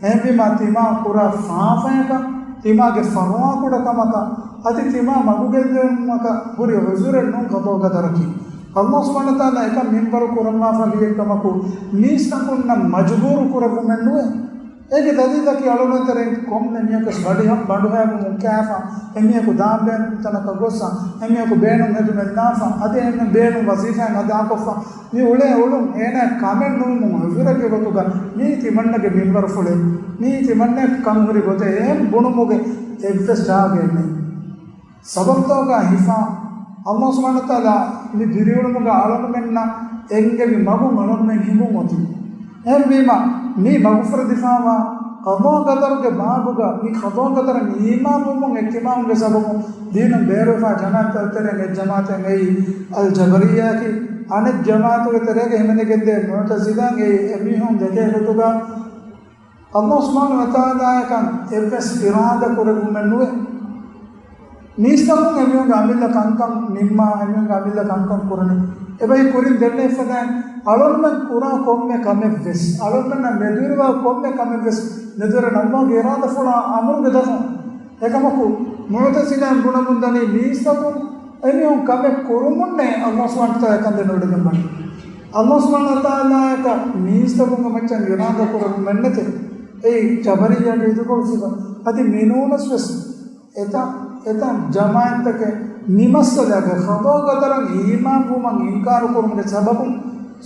އެހެންވީމާ ތިމާ ކުރާ ފާފަޔަކަށް، ތިމާގެ ފަރުވާކުޑަކަމަކަށް، އަދި ތިމާ މަގުގެއްލެވުމަކަށް ހުރި އުޒުރެއް ނޫން ޤަޟާ ޤަދަރަކީ. ﷲ ސުބްޙާނަހޫ ވަތަޢާލާ އެކަން މިންވަރު ކުރައްވާފަ ވިއެއްކަމަކު، މީސްތަކުންނަށް މަޖުބޫރު ކުރެއްވުމެއް ނުވޭ. އޭގެ ދަލީލަކީ އަޅުގަނޑު ތެރެއިން ކޮންމެ މީހަކަސް ބަޑިހަ-، ބަނޑުހައިގަން ކާފަ، އެމީހަކު ދާން ބޭނުން ތަނަކަށް ގޮއްސަ، އެމީހަކު ބޭނުން ހެދުމެއް ލާފަ، އަދި އެމީހުން ބޭނުން ވަޒީފާއެއް އަދާކޮށްފަ، މި އުޅޭ އުޅުން އޭނާ ކަމެއް ނުވުމުން އުޒުރެއްގެ ގޮތުގަ މީ ތިމަންނަގެ މިންވަރުފުޅެއް، މީ ތިމަންނަ ކަންހުރި ގޮތެއް އެހެން ބުނުމުގެ އެއްވެސް ޖާގައެއް ނެތް. ސަބަބުތަކުގަ ހިފާ، ﷲ ސުބްޙާނަހޫ ވަތަޢާލާ މި ދިރިއުޅުމުގަ އަޅުގަނޑުމެންނަށް އެންގެވި މަގުން އަޅުގަނޑުމެން ހިނގުން އޮތީ. އެހެންވީމަ، މި މަގުފުރެދިފާވާ ޤަޟާ ޤަދަރުގެ ބާބުގަ މި ޤަޟާ ޤަދަރަށް އީމާންވުމުން އެއްކިމާވުމުގެ ސަބަބުން ދީނުން ބޭރުވެފާ ޖަމާޢަތްތައް ތެރެއިން އެއް ޖަމާޢަތެއް އެއީ އަލް ޖަބަރިއްޔާއަކީ. އަނެއް ޖަމާޢަތުގެ ތެރޭގަ ހިމެނިގެންދޭ މުޢުތަޒިލާ އެއީ. އެމީހުން ދެކޭ ގޮތުގަ ﷲ ސުބްޙާނަހޫ ވަތަޢާލާއަކަށް އެއްވެސް އިރާދަ ކުރެއްވުމެއް ނުވޭ. މީސްތަކުން އެމީހުންގެ އަމިއްލަ ކަންކަން ނިންމާ، އެމީހުންގެ އަމިއްލަ ކަންކަން ކުރަނީ. އެބަހީ ކުރިން ދެންނެވި ފަދައިން އަޅުގަނޑުމެން ކުރާ ކޮންމެ ކަމެއްވެސް، އަޅުގަނޑުމެންނަށް މެދުވެރިވާ ކޮންމެ ކަމެއްވެސް މެދުވެރި ﷲގެ އިރާދަފުޅާ އަމުރުގެ ދަށުން. އެކަމަކު، މުޢުތަޒިލާއިން ބުނަމުން ދަނީ މީސްތަކުން އެމީހުން ކަމެއް ކުރުމުންނޭ ﷲ ސުބްޙާނަހޫ ވަތަޢާލާ ކަން ދެނެވޮޑިގެން ވަނީ. ﷲ ސުބްޙާނަހޫ ވަތަޢާލާއަކަށް މީސްތަކުންގެ މައްޗަށް އިރާދަ ކުރެއްވުމެއްނެތޭ. އެއީ ޖަބަރިއްޔާގެ އިދުކޮޅު ސިފަ. އަދި މިނޫނަސްވެސް އެތައް، އެތައް ޖަމާޢަތްތަކެއް މިމައްސަލާގަ ޤަޟާ ޤަދަރަށް އީމާންވުމަށް އިންކާރު ކުރުމުގެ ސަބަބުން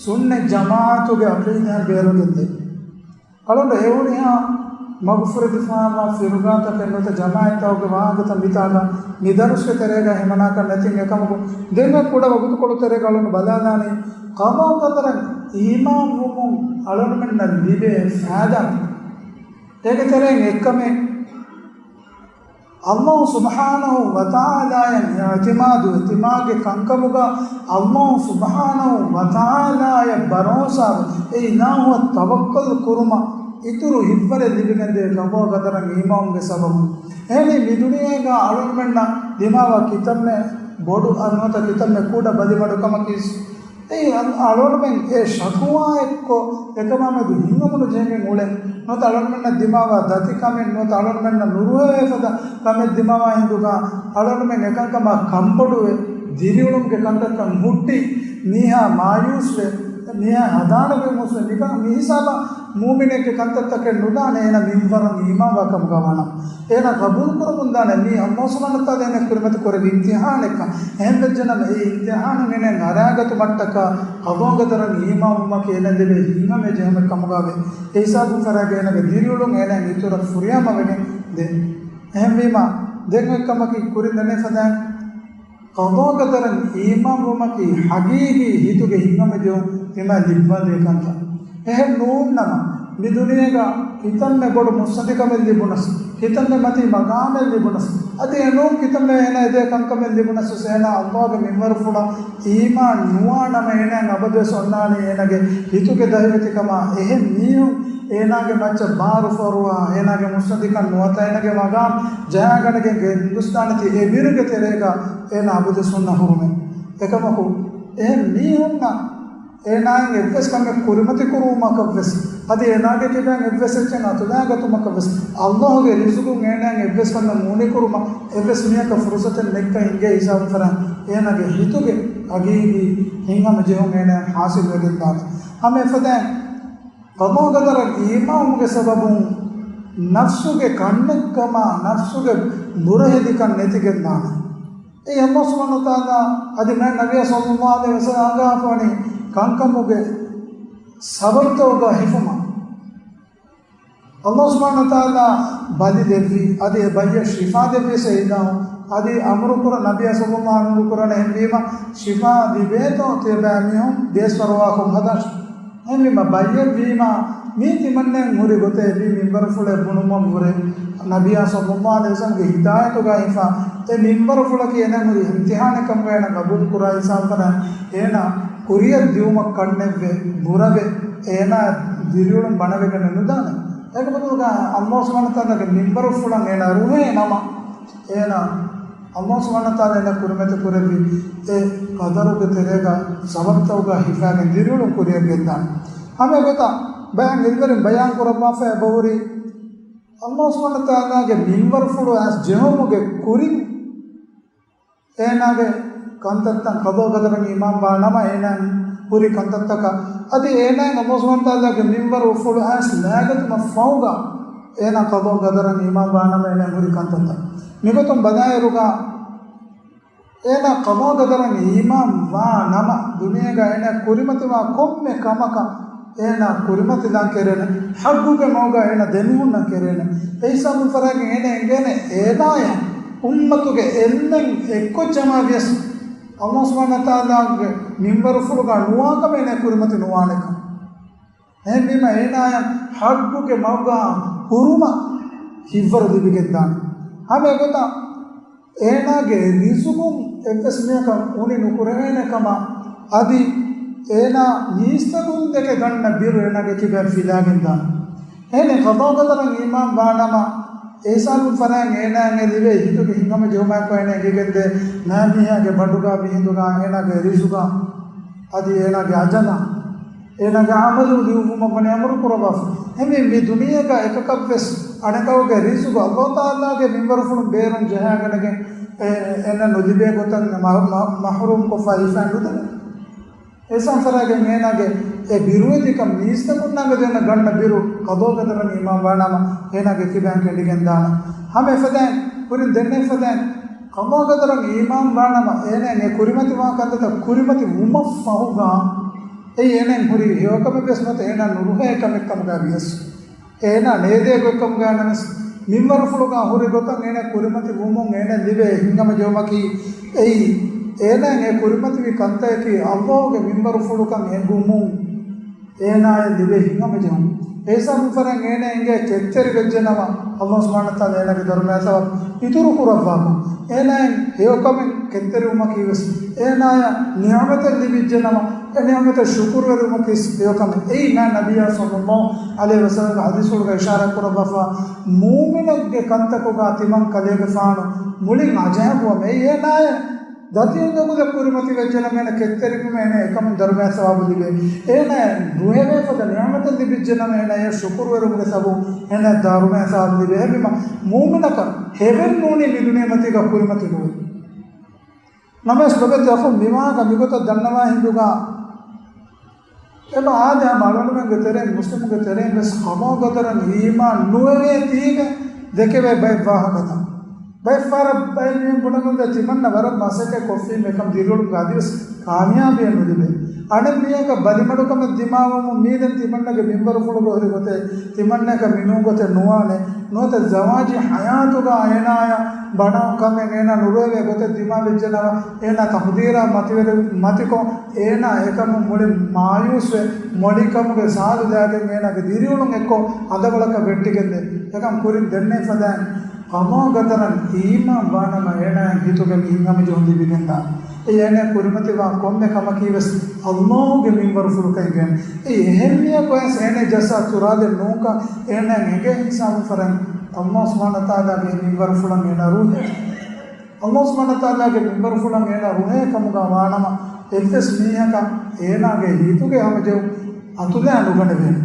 ސުންނަތް ޖަމާޢަތުގެ ޢަޤީދާއިން ބޭރުގެންދޭ. އަޅުގަނޑު އެހުރިހާ މަގުފުރެދިފާވާ ފިރުގާތަކެއް ނުވަތަ ޖަމާޢަތްތަކުގެ ވާހަކަތައް މިތާގަ މި ދަރުސްގެ ތެރޭގަ ހިމަނާކަށް ނެތިން. އެކަމަކު، ދެން އެ ކުޑަ ވަގުތުކޮޅު ތެރޭގަ އަޅުގަނޑު ބަލާލާނީ، ޤަޟާ ޤަދަރަށް އީމާންވުމުން އަޅުގަނޑުމެންނަށް ލިބޭ ފާއިދާ. އޭގެ ތެރެއިން އެއްކަމެއް، ﷲ ސުބްޙާނަހޫ ވަތަޢާލާއަށް އިޢުތިމާދުވެ، ތިމާގެ ކަންކަމުގަ ﷲ ސުބްޙާނަހޫ ވަތަޢާލާއަށް ބަރޯސާވެ، އެ އިލާހުއަށް ތަވައްކަލް ކުރުމަށް އިތުރު ހިތްވަރެއް ލިބިގެންދޭ ޤަޟާ ޤަދަރަށް އީމާންވުމުގެ ސަބަބުން. އެހެނީ މި ދުނިޔޭގަ އަޅުގަނޑުމެންނަށް ދިމާވާ ކިތަންމެ ބޮޑު އަންނަތަ ކިތަންމެ ކުޑަ ބަލިމަޑުކަމަކީ އެއީ އަ-، އަޅުގަނޑުމެން އެ ޝަކުވާ އެއްކޮށް އެކަމާމެދު ހިތްހަމަނުޖެހިގެން އުޅެން. ނުވަތަ އަޅުގަނޑުމެންނަށް ދިމާވާ ދަތިކަމެއް، ނުވަތަ އަޅުގަނޑުމެންނަށް ނުރުހެވޭ ފަދަ ކަމެއް ދިމާވާ ހިނދުގަ އަޅުގަނޑުމެން އެކަންކަމާ ކަންބޮޑުވެ، ދިރިއުޅުމުގެ ކަންތައްތައް ހުއްޓި، މީހާ މާޔޫސްވެ، މީހާ ހަދާނެ ގޮތް ހުސްވެ، ނިކަން މިހިސާބަށް މުއުމިނެއްގެ ކަންތައްތަކެއް ނުދާނެ އޭނަ މިންވަރަށް އީމާންވާ ކަމުގަ ވާނަމަ. އޭނަ ޤަބޫލު ކުރަމުންދާނެ މީ ﷲ ސުބްޙާނަހޫ ވަތަޢާލާ އޭނަ ކުރިމަތި ކުރެއްވި އިމްތިޙާނެއްކަން. އެހެންވެއްޖެނަމަ އެ އިމްތިޙާނުން އޭނަ އަރާގަތުމަށްޓަކާ ޤަޟާ ޤަދަރަށް އީމާންވުމަކީ އޭނަ ލިބޭ ހިތްހަމަޖެހުމެއް ކަމުގައެވެ. އެ ހިސާބުން ފަރާގަ އޭނަގެ ދިރިއުޅުން އޭނައަށް އިތުރަށް ފުރިހަމަވެގެން ދޭ. އެހެންވީމާ، ދެން އޮތް ކަމަކީ ކުރިން ދެންނެވި ފަދައިން ޤަޟާ ޤަދަރަށް އީމާންވުމަކީ ޙަޤީޤީ ހިތުގެ ހިތްހަމަޖެހުން ތިމާ ލިބިވަޑައިގެން ކަންތައް. އެހެން ނޫންނަމަ، މި ދުނިޔޭގަ ކިތަންމެ ބޮޑު މުއްސަނދިކަމެއް ލިބުނަސް، ކިތަންމެ މަތީ މަގާމެއް ލިބުނަސް، އަދި އެނޫން ކިތަންމެ އޭނާ އެދޭ ކަންކަމެއް ލިބުނަސް ވެސް އޭނާ އައްލާހުގެ މިންވަރުފުޅަށް އީމާން ނުވާ ނަމަ އޭނާއަށް އަބަދުވެސް އޮންނާނީ އޭނާގެ ހިތުގެ ދަހިވެތިކަމާ. އެހެން މީހުން އޭނާގެ މައްޗަށް ބާރު ފޯރުވާ، އޭނާގެ މުއްސަނދިކަން ނުވަތަ އޭނާގެ މަގާމް ޖަހާގަނެގެން ގެންގޮސްދާނެތީ އެ ބިރުގެ ތެރޭގަ އޭނާ އަބަދުވެސް ހުންނަ ހުރުމެއް. އެކަމަކު އެހެން މީހުންނަށް އޭނާއަށް އެއްވެސް ކަމެއް ކުރިމަތި ކުރުވުމަކަށްވެސް، އަދި އޭނާގެ ކިބައިން އެއްވެސް އެއްޗެއް އަތުލާގަތުމަކަށްވެސް، އައްލާހުގެ ރިޒުގުން އޭނާއަށް އެއްވެސް ކަމެއް އުނިކުރުމަށް އެއްވެސް މީހަކަށް ފުރުސަތެއް ނެތްކަން އިނގޭ ހިސާބުން ފަރާ، އޭނާގެ ހިތުގެ ހަގީގީ ހިތްހަމަޖެހުން އޭނާއަށް ހާސިލްވެގެންދާނެ. ހަމަ އެފަދައިން ޤަޟާ ޤަދަރަށް އީމާންވުމުގެ ސަބަބުން ނަފްސުގެ ކަންނެއްކަމާ، ނަފްސުގެ ބުރަހެދިކަން ނެތިގެންދާނެ. އެއީ އައްލާހު ސުބްޙާނަހު ވަތަޢާލާ އަދި މާތް ނަބިއްޔާ ޞައްލައްލާހު ޢަލައިހި ވަސައްލަމަ އަންގާފަވަނީ ކަންކަމުގެ ސަބަބުތަކުގަ ހިފުމަށް. އައްލާހު ސުބްޙާނަހު ވަތަޢާލާ ބަލި ދެއްވި، އަދި އެ ބަލިއަށް ޝިފާ ދެއްވި ސައްޔިދާ، އަދި އަމުރުކުރަން ނަބިއްޔާ ޞައްލައްލާހު ޢަލައިހި ވަސައްލަމަ އަމުރުކުރަން އެހެންވީމަ ޝިފާ ލިބޭތޯ ތިޔަބައިމީހުން ބޭސްފަރުވާކޮށް ހަދާށި. އެހެންވީމަ ބައްޔެއްވީމާ، މީ ތިމަންނައަށް ހުރި ގޮތެއް އެބީ މިންވަރުފުޅެއް ބުނުމަށްވުރެ، ނަބިއްޔާ ޞައްލައްލާހު ޢަލައިހި ވަސައްލަމަގެ ހިދާޔަތުގައި ހިފާ، އެ މިންވަރުފުޅަކީ އޭނާއަށް ހުރި އިމްތިޙާނެއް ކަމުގައި އޭނާ ގަބޫލު ކުރާ ހިސާބުން އޭނާ ކުރިއަށް ދިއުމަށް ކަންނެއްވެ، ބުރަވެ، އޭނާ ދިރިއުޅުން ބަނަވެގަނެ ނުދާނެ. އޭގެ ބަދަލުގަ އައްލާހު ސުބްޙާނަހު ވަތަޢާލާގެ މިންވަރުފުޅަށް އޭނާ ރުހޭ ނަމަ، އޭނާ އައްލާހު ސުބްޙާނަހު ވަތަޢާލާ އޭނާ ކުރިމަތި ކުރެއްވި އެ ޤަދަރުގެ ތެރޭގަ ސަބަބުތަކުގަ ހިފާގެން ދިރިއުޅުން ކުރިއަށް ގެންދާނެ. ހަމަ އެގޮތަށް ބަޔަން އިރުވެރިން ބަޔާން ކުރައްވާފަ އެބަހުރި، އައްލާހު ސުބްޙާނަހު ވަތަޢާލާގެ މިންވަރުފުޅު އައިސް ޖެހުމުގެ ކުރިން އޭނާގެ ކަންތައްތައް ޤަޟާ ޤަދަރަށް އީމާން ވާ ނަމަ އޭނާއަށް ހުރި ކަންތައްތަކަށް އަދި އޭނާއަށް އައްލާހު ސުބްޙާނަހު ވަތަޢާލާގެ މިންވަރުފުޅު އައިސް ލާގަތުމަށް ފަހުގަ އޭނާ ޤަޟާ ޤަދަރަށް އީމާން ވާ ނަމަ އޭނާއަށް ހުރި ކަންތައްތައް. މިގޮތުން ބަލާއިރުގަ އޭނާ ޤަޟާ ޤަދަރަށް އީމާން ވާ ނަމަ، ދުނިޔޭގަ އޭނާ ކުރިމަތިވާ ކޮންމެ ކަމަކަށް އޭނާ ކުރިމަތިލާން ކެރޭނެ، ޙައްޤުގެ މަގުގަ އޭނާ ދެމިހުންނަން ކެރޭނެ. އެ ހިސާބުން ފަރާގެން އޭނާ އެނގޭނެ އޭނާޔަށް އުއްމަތުގެ އެންމެން އެއްކޮށް ޖަމާވިޔަސް، އައްލާހު ސުބްޙާނަހު ވަތަޢާލާގެ މިންވަރުފުޅުގަ ނުވާ ކަމެއް އޭނާ ކުރިމަތި ނުވާނެކަން. އެހެންވީމަ އޭނާޔަށް ޙައްޤުގެ މަގުގަ ހުރުމަށް ހިތްވަރު ލިބިގެންދާނެ. ހަމަ އެގޮތަށް އޭނާގެ ރިޒުގުން އެއްވެސް މީހަކަށް އުނި ނުކުރެވޭނެ ކަމަށް އަދި އޭނާ މީސްތަކުން ދެކެ ގަންނަ ބިރު އޭނާގެ ކިބައިން ފިލާގެންދާނެ. އެހެނެއް ޤަޟާ ޤަދަރަށް އީމާން ވާ ނަމަ، އެ ހިސާބުން ފަރާން އޭނާއަށް އެ ލިބޭ ހިތުގެ ހިތްހަމަޖެހުމާއެކު އޭނާ އެނގިގެންދޭ މާ މީހާގެ ބަނޑުގަ މިހިނދުގަ އޭނާގެ ރިޒުގަ އަދި އޭނާގެ އަޖަލަށް އޭނާގެ އަމަލު ލިޔުއްވުމަށް ވަނީ އަމުރު ކުރައްވާފަ. އެހެންވެ، މި ދުނިޔޭގަ އެކަކަށްވެސް އަނެކަކުގެ ރިޒުގު އައްލާހު ތަޢާލާގެ މިންވަރުފުޅުން ބޭރުން ޖަހާގަނެގެން އެ، އެންނަ ނުލިބޭ ގޮތަށް މަ-، މަ-، މަޙްރޫމްކޮށްފަ ހިފައި ނުދެވޭ. އެ ހިސާބުން ފަރާގެން އޭނާގެ އެ ބިރުވެތިކަން މީސްތަކުންނާ މެދު އޭނަ ގަންނަ ބިރު ޤަޟާ ޤަދަރަށް އީމާން ވާނަމަ އޭނާގެ ކިބައިން ކެނޑިގެން ދާނެ. ހަމަ އެފަދައިން ކުރިން ދެންނެވި ފަދައިން ޤަޟާ ޤަދަރަށް އީމާން ވާނަމަ، އޭނައަށް އެ ކުރިމަތިވާ ކަންތައްތައް ކުރިމަތި ވުމަށްފަހުގަ، އެއީ އޭނައަށް ހުރި ހެޔޮކަމެއް ވެސް ނުވަތަ އޭނަ ނުރުހޭ ކަމެއް ކަމުގައި ވިޔަސް، އޭނަ ނޭދޭ ގޮތްކަމުގައި ނަމަވެސް، މިންވަރުފުޅުގަ ހުރި ގޮތަށް އޭނަ ކުރިމަތި ވުމުން އޭނަ ލިބޭ ހިތްހަމަޖެހުމަކީ، އެއީ އޭނައަށް އެ ކުރިމަތިވި ކަންތަކަކީ ﷲ ގެ މިންވަރުފުޅުކަން އެނގުމުން އޭނާއަށް ލިބޭ ހިތްހަމަޖެހުން. އެހިސާބުން ފަރާން އޭނާ އެނގޭ ކެތްތެރިވެއްޖެނަމަ، ﷲ ސުބްޙާނަހޫ ވަތަޢާލާ އޭނާގެ ދަރުމައާ ސަބަބު އިތުރު ކުރައްވާކަށް. އޭނާއަށް ހެޔޮކަމެއް ކެތްތެރިވުމަކީވެސް، އޭނާއަށް ނިޢުމަތެއް ލިބިއްޖެނަމަ، އެ ނިޢުމަތަށް ޝުކުރުވެރިވުމަކީވެސް ހެޔޮކަމެއް. އެއީ މާތް ނަބިއްޔާ ޞައްލައްލާހު ޢަލައިހި ވަސައްލަމްގެ ޙަދީޘްފުޅުގައި އިޝާރާތް ކުރައްވާފަ، މުއުމިނެއްގެ ކަންތަކުގަ ތިމަން ކަލޭގެފާނު މުޅިން އަޖައިބުވަމެ. އެއީ އޭނާއަށް ދަތި އުނދަގުލެއް ކުރިމަތިވެއްޖެނަމަ އޭނަ ކެތްތެރިވީމަ އޭނަ އެކަމުން ދަރުމައާ ސަވާބު ލިބޭ. އޭނަ ނުހެވޭ ފަދަ ނިޢުމަތެއް ލިބިއްޖެނަމަ އޭނަ އެ ޝުކުރުވެރިވުމުގެ ސަބަބުން އޭނަ ދަރުމައާ ސަވާބު ލިބޭ. އެހެންވީމަ މުއުމިނަކަށް ހެވެއް ނޫނީ މި ދުނިޔެމަތީގަ ކުރިމަތި ނުވޭ. ނަމަވެސް ލޮބުވެތި އަޚުން، މިވާހަކަ މިގޮތަށް ދަންނަވާ ހިނދުގަ އެބަ އާދެ ހަމަ އަޅުގަނޑުމެންގެ ތެރެއިން، މުސްލިމުގެ ތެރެއިން ވެސް ޤަޟާ ޤަދަރަށް އީމާން ނުވެވޭތީވެ ދެކެވޭ ބައެއް ވާހަކަތައް. ބައެއް ފަހަރަށް ބައެއް މީހުން ބުނަމުންދާ ތިމަންނަ ވަރަށް މަސައްކަތް ކޮށްފީމެ އެކަމް ދިރިއުޅުމުގަ އަދިވެސް ކާމިޔާބީއެއް ނުލިބޭ. އަނެއް މީހަކަށް ބަލިމަޑުކަމެއް ދިމާވަމުން މީދެން ތިމަންނަގެ މިންވަރުފުޅުގަ ހުރި ގޮތެއް ތިމަންނައަކަށް މިނޫން ގޮތެއް ނުވާނެ. ނުވަތަ ޒަވާޖީ ހަޔާތުގަ އޭނާޔަށް ބަނާ ކަމެއް އޭނާ ނުރުހެވޭ ގޮތެއް ދިމާވެއްޖެނަމަ، އޭނާ ތަޤްދީރާ މަތިވެރި މަތިކޮށް، އޭނާ އެކަމުން މުޅި މާޔޫސްވެ، މޮޅި ކަމުގެ ސާދު ލައިގެން އޭނާގެ ދިރިއުޅުން އެއްކޮށް އަނދަވަޅަކަށް ވެއްޓިގެންދޭ. އެކަން ކުރިން ދެންނެވި ފަދައިން، ޤަޟާ ޤަދަރަށް އީމާން ވާނަމަ އޭނާއަށް ހިތުގެ މި ހިތްހަމަޖެހުން ލިބިގެންދާނެ. އެ އޭނާ ކުރިމަތިވާ ކޮންމެ ކަމަކީވެސް ﷲ ގެ މިންވަރުފުޅަކަށް އެނގޭނެ. އެ އެހެން މީހަކު ވެސް އޭނާ ޖައްސާ ތުރާދެއް ނޫންކަން އޭނާއަށް އެނގޭ ހިސާބުން ފަރަން ﷲ ސުބްޙާނަހޫ ވަތަޢާލާގެ މިންވަރުފުޅަށް އޭނާ ރުހޭ. ﷲ ސުބްޙާނަހޫ ވަތަޢާލާގެ މިންވަރުފުޅަށް އޭނާ ރުހޭ ކަމުގަ ވާނަމަ، އެއްވެސް މީހަކަށް އޭނާގެ ހިތުގެ ހަމަޖެހުން އަތުލައި ނުގަނެވޭނެ.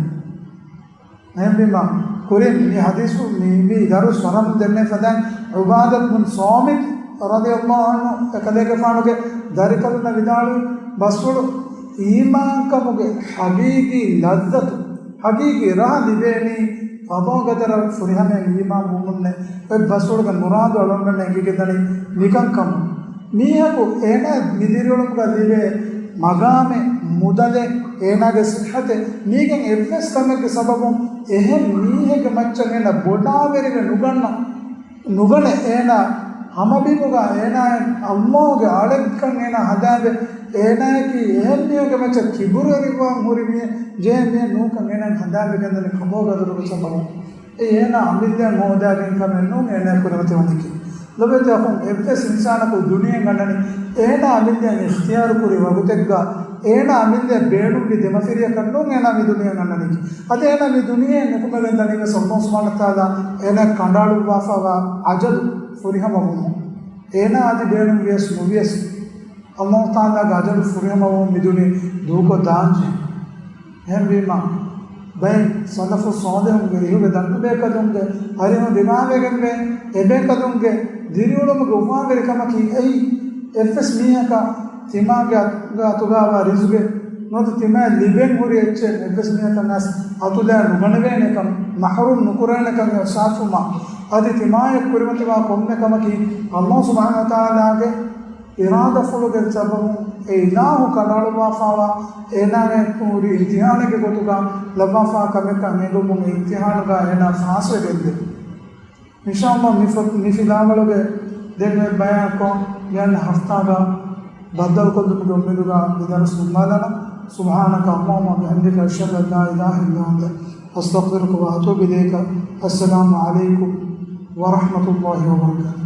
އެހެންވީމަ، ކުރިން މި ޙަދީޘް މި، މި ދަރުސް ފަރަމުން ދެންނެވި ފަދައިން، ޢުބާދަތު ބިން ޞާމިތު ރަޟިޔަﷲ ޢަންހު އެކަލޭގެފާނުގެ ދަރިކަލުންނަށް ވިދާޅުވި، ބަސްފުޅު އީމާންކަމުގެ ޙަޤީޤީ ލައްޒަތު، ޙަޤީޤީ ރަހަ ލިބޭނީ، ޤަޟާ ޤަދަރަށް ފުރިހަމައިން އީމާން ވުމުންނޭ. އޮތް ބަސްފުޅުގެ މުރާދު އަޅުގަނޑަށް އެނގިގެންދަނީ މިކަންކަމުން. މީހަކު އޭނާ މި ދިރިއުޅުމުގަ ލިބޭ މަގާމެއް، މުދަލެއް، އޭނާގެ ޞިއްޙަތެއް، މީގެން އެއްވެސް ކަމެއްގެ ސަބަބުން އެހެން މީހެއްގެ މައްޗަށް އޭނާ ބޮޑާވެރިވެ ނުގަންނަ، ނުގަނެ. އޭނާ ހަމަބިމުގަ އޭނާއަށް ﷲ ގެ އަޅެއްކަން އޭނާ ހަނދާންވެ، އޭނާއަކީ އެހެން މީހެއްގެ މައްޗަށް ކިބުރުވެރިވާން ހުރި މީހެއް، ޖެހޭ މީހެއް ނޫންކަން އޭނާ ހަނދާންވެގެންދަނީ ޤަޟާ ޤަދަރުގެ ސަބަބުން. އެ އޭނާ އަމިއްލައަށް ހޯދާގެން ކަމެއް ނޫން، އޭނާ ކުރިމަތިވަނީކީ. ލޮބެތި އަޚުން، އެއްވެސް އިންސާނަކު ދުނިޔެއަށް އަންނަނީ އޭނާ އަމިއްލައަށް އިޚްތިޔާރު ކުރި ވަގުތެއްގަ، އޭނާ އަމިއްލައަށް ބޭނުންވި ދެމަފިރިއަކަށް ނޫން އޭނާ މި ދުނިޔެއަށް އަންނަނީކީ. އަދި އޭނާ މި ދުނިޔެއަށް ނުކުމެގެން ދަނީވެސް ﷲ ސުބްޙާނަހޫ ވަތަޢާލާ އޭނާ ކަނޑައަޅުއްވާފައިވާ އަޖަލު ފުރިހަމަ ވުމުން. އޭނާ އަދި ބޭނުން ވިޔަސް ނުވިޔަސް، ﷲ ތަޢާލާގެ އަޖަލު ފުރިހަމަވުމުން މިދުނިޔެ ދޫކޮށް ދާންޖެހޭ. އެހެންވީމަ، ބައެއް ސަލަފު ޞާލިޙުންގެ އިހުގެ ދަންނަބޭކަލުންގެ އަރިހުން ދިމާވެގެންވެ، އެބޭކަލުންގެ ދިރިއުޅުމުގެ އުފާވެރިކަމަކީ އެއީ، އެއްވެސް މީހަކަށް ތިމާގެ އަތު، އަތުގައިވާ ރިޒުގެ ނުވަތަ ތިމާއަށް ލިބެން ހުރި އެއްޗެއް އެއްވެސް މީހަކަށް އަތުލައި ނުގަނެވޭނެކަން، މަޙްރޫމް ނުކުރޭނެކަން އިޙްސާސްވުމަށް. އަދި ތިމާއަށް ކުރިމަތިވާ ކޮންމެ ކަމަކީ ﷲ ސުބްޙާނަހޫ ވަތަޢާލާގެ އިރާދަފުޅުގެ ސަބަބުން އެ އިލާހު ކަނޑައަޅުއްވާފައިވާ އޭނާއަށް ހުރި އިމްތިޙާނެއްގެ ގޮތުގަ ލައްވާފައިވާ ކަމެއްކަން އެނގުމުން އިމްތިޙާނުގަ އޭނާ ފާސްވެގެންދޭ. އިންޝާﷲ މި ފަ، މި ފިލާވަޅުގެ ދެން އޮތް ބަޔާންކޮށް، މިއަންނަ ހަފްތާގަ ބައްދަލުކޮށްލުމުގެ އުއްމީދުގަ މި ދަރުސް ނިންމާލާނަން. سبحانك اللهم وبحمدك، أشهد أن لا إله إلا أنت، أستغفرك وأتوب إليك. السلام عليكم ورحمة الله وبركاته.